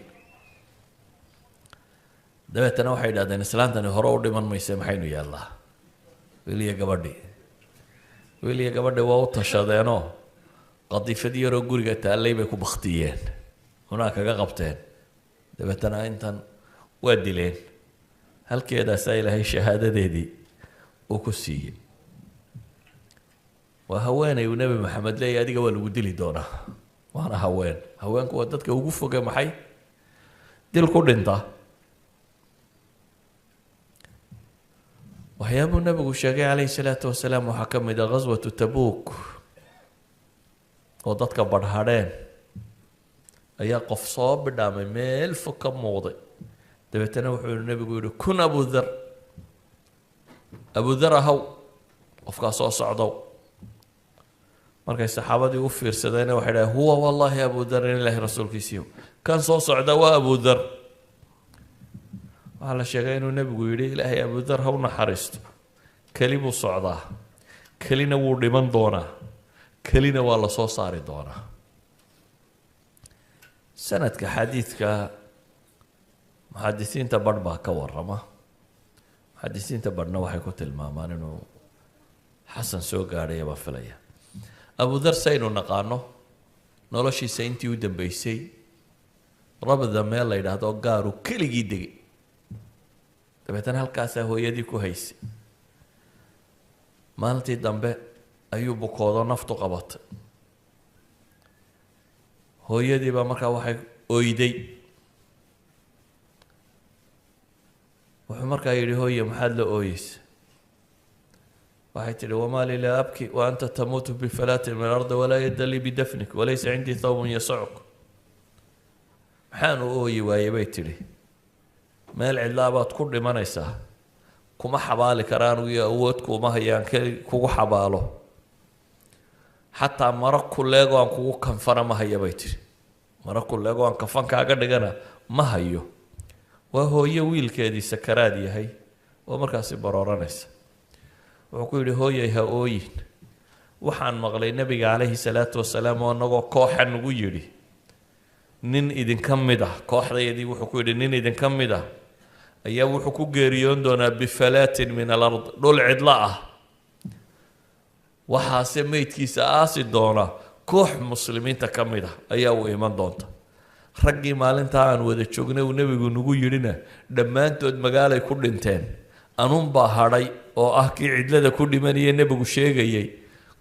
Dabeetana waxay idhahdeen: "Islaantani hore u dhiman mayse, maxaynu yeellaa?" Wiil iyo gabadhii waa u tashadeenoo qadiifad yaroo guriga taallay bay ku baktiyeen, hunaa kaga qabteen. Dabeetana intan waa dileen. Halkeedaasaa Ilaahay shahaadadeedii uu ku siiyey. Waa haweeney uu Nebi Maxamed leeyahy: "Adiga waa lagu dili doonaa." Waana haween. Haweenku waa dadka ugu foge maxay dil ku dhinta. Waxyaabuu nabigu sheegay calayhi salaatu wasalaam waxaa ka mid ah ghaswatu Tabuuk oo dadka badhadheen ayaa qof soo bidhaamay, meel fog ka muuqday. Dabeetana wuxuu nebigu yihi: "Kun Abu Dhar, Abu Dhar ahaw, qofkaa soo socdow." Markay saxaabadii u fiirsadeenna waxay dhahen: "Huwa wallahi Abu Dharin, Ilaahi rasuulkiisiiyo, kan soo socda waa Abu Dhar." Waxaa la sheegay inuu nebigu yidhi: "Ilaahay Abu Dhar ha u naxariisto, keli buu socdaa, kelina wuu dhiman doonaa, kelina waa la soo saari doonaa." Sanadka xadiidka muxadisiinta badh baa ka warama, muxadisiinta badhna waxay ku tilmaamaan inuu xasan soo gaadhaya baa filaya. Abu Dhar saynu naqaano, noloshiisa intii u dambeysay Rabda meel la yidhaahdo gaaru keligii degay. Dabeetana halkaasaa hooyadii ku haysay. Maalintii dambe ayuu bukoodo, naftu qabatay. Hooyadii baa markaa waxay oyday. Wuxuu markaa yidhi: "Hooye, maxaad la ooyeysa?" Waxay tidhi: "Wamaa lii laa abki wa anta tamuutu bifalaatin min alardi walaa yadda lii bidafnik walaysa cindii thawbun yasacuk." "Maxaan u ooyi waayey," bay tidhi, "meel cidlaa baad ku dhimanaysaa, kuma xabaali karaan iyo awood kuuma hayaan kugu xabaalo, xataa maro kuleego aan kugu kanfana ma haya," bay tidhi. "Maro kuleego aan kafan kaaga dhigana ma hayo." Waa hooye wiilkeedii sakaraad yahay oo markaasi barooranaysa. Wuxuu ku yidhi: "Hooyay, ha ooyin. Waxaan maqlay nebiga calayhi salaatu wasalaam oo inagoo kooxa nagu yidhi, nin idinka mid ah kooxdayadii, wuxuu ku yidhi nin idinka mid ah ayaa wuxuu ku geeriyoon doonaa bifalaatin min alard, dhul cidlo ah, waxaase meydkiisa aasi doona koox muslimiinta ka mid ah ayaa uu iman doonta. Raggii maalintaa aan wada joognay uu nebigu nagu yidhina dhammaantood magaalay ku dhinteen, anuunbaa hadhay oo ah kii cidlada ku dhimanaya nebigu sheegayay.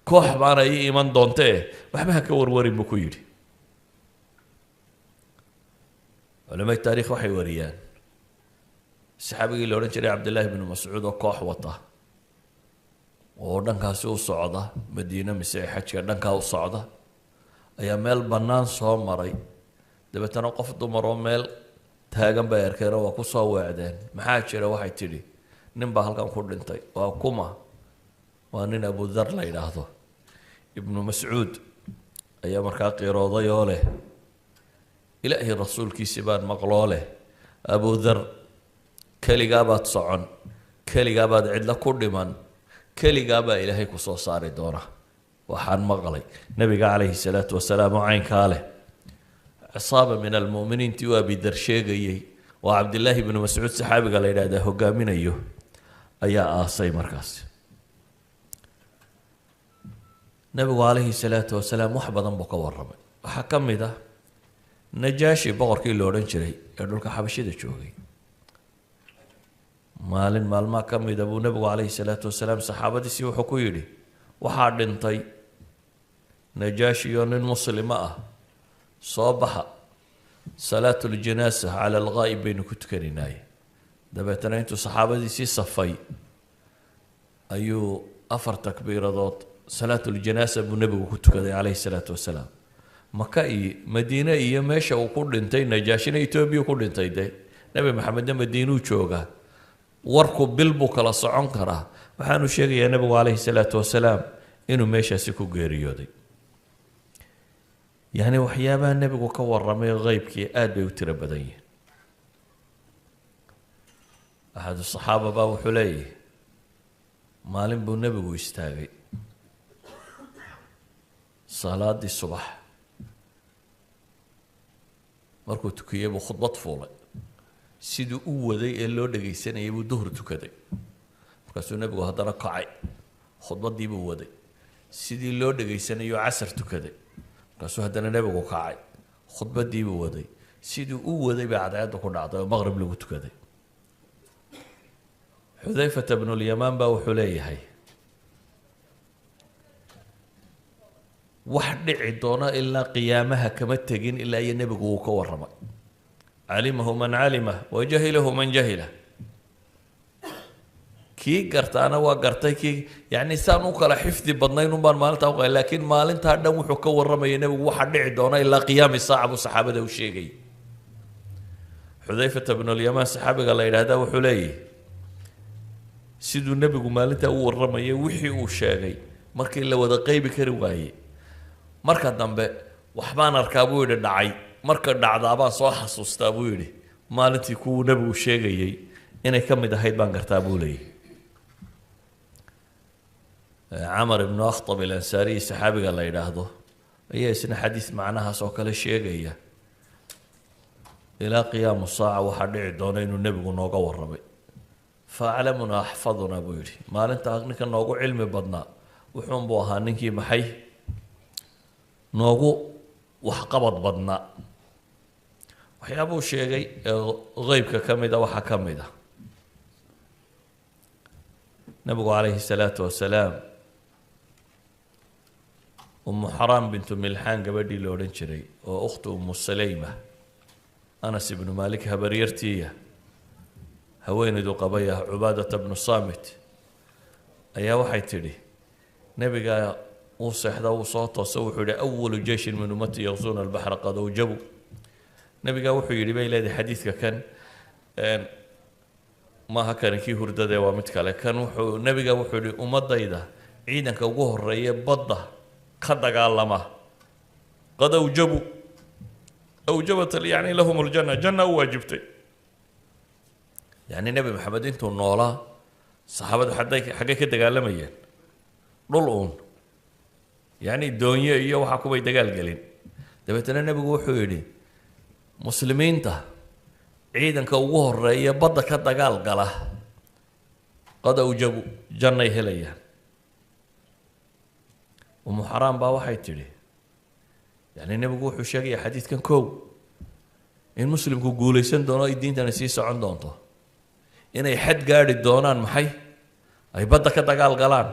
Koox baana ii iman doontee, waxba ha ka warwarin," buu ku yidhi. Culamada taarikh waxay wariyaan saxaabigii la odhan jiray Cabdillaahi bnu Mascuud oo koox wata oo dhankaasi u socda Madiine mise xajka dhankaa u socda ayaa meel bannaan soo maray. Dabeetana qof dumar oo meel taagan bay arkeenoo waa ku soo weecdeen. "Maxaa jira?" Waxay tidhi: "Nin baa halkan ku dhintay." "Waa kuma?" "Waa nin Abu Dhar la yidhaahdo." Ibnu Mascuud ayaa markaa qirooday oo leh: "Ilaahay rasuulkiisi baan maqloo leh, Abu Dhar, keligaa baad socon, keligaa baad cidlo ku dhiman, keligaa baa Ilaahay ku soo saari doona. Waxaan maqlay nabiga calayhi salaatu wasalaam oo caynkaa leh." Cisaaba min almu'miniintii uu Abidar sheegayey oo Cabdillaahi ibnu Mascuud saxaabiga la yidhahdaa hogaaminayo ayaa aasay. Markaas nabigu calayhi salaatu wasalaam wax badan buu ka warramay. Waxaa ka mid ah Najaashi, boqorkii la odhan jiray ee dhulka Xabashida joogay. Maalin maalmaha ka mida buu nebigu calayhi salaatu wasalaam saxaabadiisii wuxuu ku yidhi: "Waxaa dhintay Najaashi oo nin muslima ah, soo baxa, salaatu ljanaasa cala alghaa'ib baynu ku tukanaynaye." Dabeetana intuu saxaabadiisii safay Ayuu 4 takbiiradood salaatul janaasa buu nebigu ku tukaday calayhi salaatu wasalaam. Maka iyo Madiine iyo meesha uu ku dhintay Najaashina Etoobiya ku dhintay, dee Nebi Maxamedna Madiinuu joogaa, warku bil buu kala socon karaa. Waxaanu sheegayaa nebigu calayhi salaatu wasalaam inuu meeshaasi ku geeriyooday. Yacni waxyaabaha nebigu ka warramay ghaybkii aad bay u tiro badan yihiin. Axadu saxaaba baa wuxuu leeyahay maalin buu nebigu istaagay salaadii subax, markuu tukiyey buu khudbad fuulay, siduu u waday ee loo dhagaysanayay buu duhur tukaday. Markaasuu nebigu haddana kacay, khudbaddii buu waday, sidii loo dhagaysanayuu casar tukaday. Markaasuu haddana nebigu kacay, khudbaddii buu waday, siduu u waday baa cadceedda ku dhacday oo maqrib lagu tukaday. Xudayfata bnulyamaan baa wuxuu leeyahay wax dhici doona ilaa qiyaamaha kama tegin ilaa iyo nebigu uu ka warramay. Calimahu man calima wa jahilahu man jahila, kii gartaana waa gartay, kii yacni saan u kala xifdi badnayn un baan maalintaa uqay, laakiin maalintaa dhan wuxuu ka warramayay nebigu waxa dhici doona ilaa qiyaami saaca buu saxaabada u sheegay. Xudayfata bnulyamaan saxaabiga la yidhaahdaa wuxuu leeyahy siduu nebigu maalintaa u warramayay wixii uu sheegay markii la wada qeybi kari waayey, marka dambe waxbaan arkaa buu yidhi dhacay, marka dhacdaabaan soo xasuustaa buu yidhi maalintii kuwuu nebigu sheegayey inay ka mid ahayd baan gartaa buu leeyahy. Camar ibnu Akhtab alansaariyi saxaabiga la yidhaahdo ayaa isna xadiis macnahaas oo kale sheegaya ilaa qiyaamu saaca waxaa dhici doona inuu nebigu nooga warramay. Faaclamuna axfaduna buu yidhi, maalintaa ninka noogu cilmi badnaa wuxuunbuu ahaa ninkii maxay noogu waxqabad badnaa. Waxyaabuu sheegay ee ghaybka ka mid a waxaa ka mid ah nebigu calayhi salaatu wasalaam Umu Xaraam bintu Milxaan gabadhii la odhan jiray oo ukhtu Umu Saleyma Anas ibnu Maalik habaryartiiya haweenaydu qabay ah Cubaadata bnu Saamit ayaa waxay tidhi nebiga uu seexda uu soo toosa wuxuu yidhi awalu jeyshin min ummati yaqsuuna albaxra qad awjabu. Nebiga wuxuu yidhi bay leedahay xadiidka kan maaha kani kii hurdadee waa mid kale, kan wuxuu nebiga wuxuu yidhi ummadayda ciidanka ugu horreeya badda ka dagaalama qad awjabu, awjabat yacni lahum aljanna, janna u waajibtay. Yacni Nebi Maxamed intuu noolaa saxaabadu xadday xaggay ka dagaalamayeen dhul uun, yacni doonyo iyo waxa kubay dagaal gelin. Dabeetana nebigu wuxuu yidhi muslimiinta ciidanka ugu horreeya badda ka dagaal gala qad awjabu, jannay helayaan. Umu Xaraam baa waxay tidhi yacni nebigu wuxuu sheegayaa xadiidkan kow in muslimku guulaysan doono ay diintani sii socon doonto, inay xad gaadhi doonaan maxay ay badda ka dagaal galaan.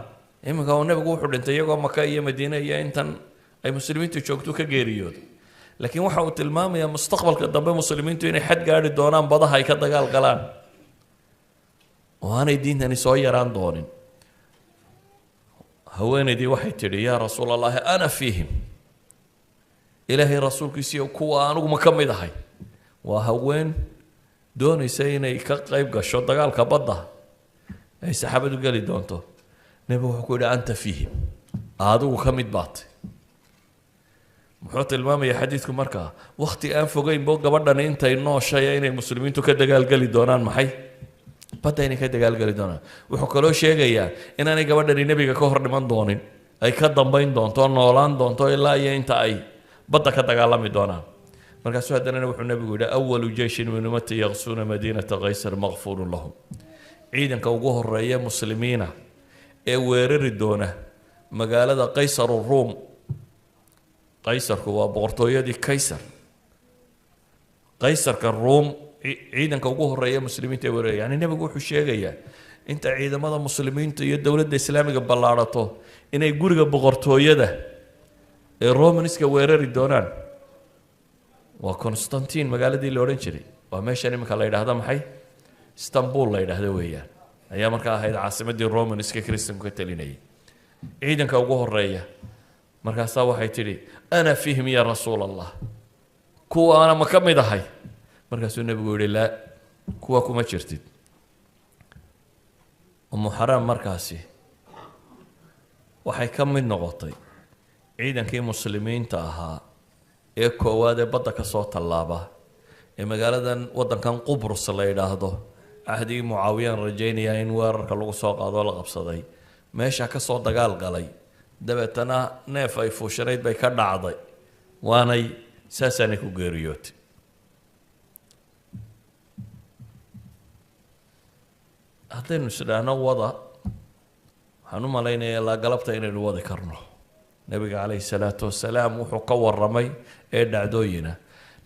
Iminka uu nebigu wuxuu dhintay iyagoo Maka iyo Madiine iyo intan ay muslimiintu joogto ka geeriyooday, laakiin waxa uu tilmaamayaa mustaqbalka dambe muslimiintu inay xad gaadhi doonaan badaha ay ka dagaal galaan oo aanay diintani soo yaraan doonin. Haweenaydii waxay tidhi yaa rasuul allahi ana fiihim, ilaahay rasuulkiisiiyo kuwa anigu ma ka mid ahay. Waa haween doonaysa inay ka qayb gasho dagaalka badda ay saxaabadu geli doonto. Nebigu wuxuu ku yidhi anta fiihim, adigu ka mid baatay. Muxuu tilmaamayaa xadiidku markaa wakhti aan fogeynbo gabadhani intay nooshaya inay muslimiintu ka dagaalgeli doonaan maxay badda inay ka dagaalgeli doonaan. Wuxuu kaloo sheegayaa inaanay gabadhani nebiga ka hor dhiman doonin, ay ka dambayn doonto, noolaan doonto ilaa iyo inta ay badda ka dagaalami doonaan. Markaasuu haddana wuxuu nebigu yidhi awalu jeyshin min ummati yaqsuuna madiinata Kaysar makfuurun lahum, ciidanka ugu horreeya muslimiina ee weerari doona magaalada Qaysaru Ruum. Qaysarku waa boqortooyadii Kaysar, Qaysarka Ruum ciidanka ugu horreeya muslimiinta ee weeraraya. Yani nebigu wuxuu sheegayaa inta ciidamada muslimiinta iyo dowladda islaamiga ballaadhato inay guriga boqortooyada ee Romanska weerari doonaan. Waa Constantine magaaladii la odhan jiray, waa meeshan iminka la yidhaahda maxay Istanbul la yidhaahdo weeyaan. Ayaa markaa ahayd caasimaddii Romanska Christianku ka talinayay. Ciidanka ugu horeeya markaasaa waxay tidhi: "Ana fiihim ya Rasuul Allah." Kuwaana ma ka mid ahay? Markaasuu Nebigu yihi: "Laa, kuwa kuma jirtid." Umu Xaraam markaasi waxay ka mid noqotay ciidankii Muslimiinta ahaa ee koowaad ee badda ka soo tallaaba ee magaaladan waddankan Qubrus la yidhaahdo, cahdigii Mucaawiyaan rajaynayaa in weerarka lagu soo qaadoo la qabsaday, meesha ka soo dagaal galay. Dabeetana neef ay fuushanayd bay ka dhacday, waanay saasaanay ku geeriyootay. Haddaynu isdhaahno wada, waxaan u malaynayaa ilaa galabta inaynu wadi karno Nebiga calayhi salaatu wasalaam wuxuu ka warramay ee dhacdooyina,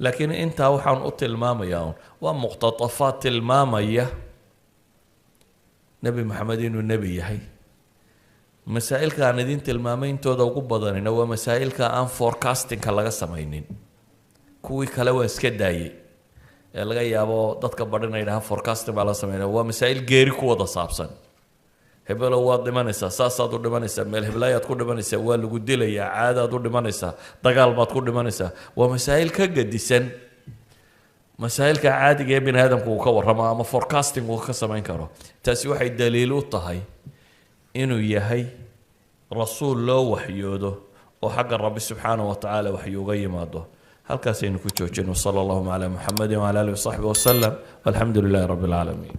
laakiin intaa waxaan u tilmaamayaa un waa muqtatafaad tilmaamaya Nebi Maxamed inuu nebi yahay. Masaa'ilka aan idin tilmaamay intooda ugu badanina waa masaa'ilka aan forecastingka laga samaynin. Kuwii kale waa iska daayay ee laga yaabo dadka badhina yidhahaan forecasting baa la sameynaya. Waa masaa'il geeri ku wada saabsan: hebelow, waad dhimanaysaa, saasaad u dhimanaysaa, meel heblaayaad ku dhimanaysaa, waa lagu dilayaa, caadaad u dhimanaysaa, dagaal baad ku dhimanaysaa. Waa masaa'il ka gedisan masaa'ilka caadiga ee bini aadamku uu ka warramo ama forecasting uu ka samayn karo. Taasi waxay daliil u tahay inuu yahay rasuul loo waxyoodo oo xagga Rabbi subxaanahu wa tacaala waxyu uga yimaado. Halkaasaynu ku joojino. Sala allahuma calaa Muxamedi wcala alihi wasaxbi wasalam, walxamdu lilahi rabbi alcaalamiin.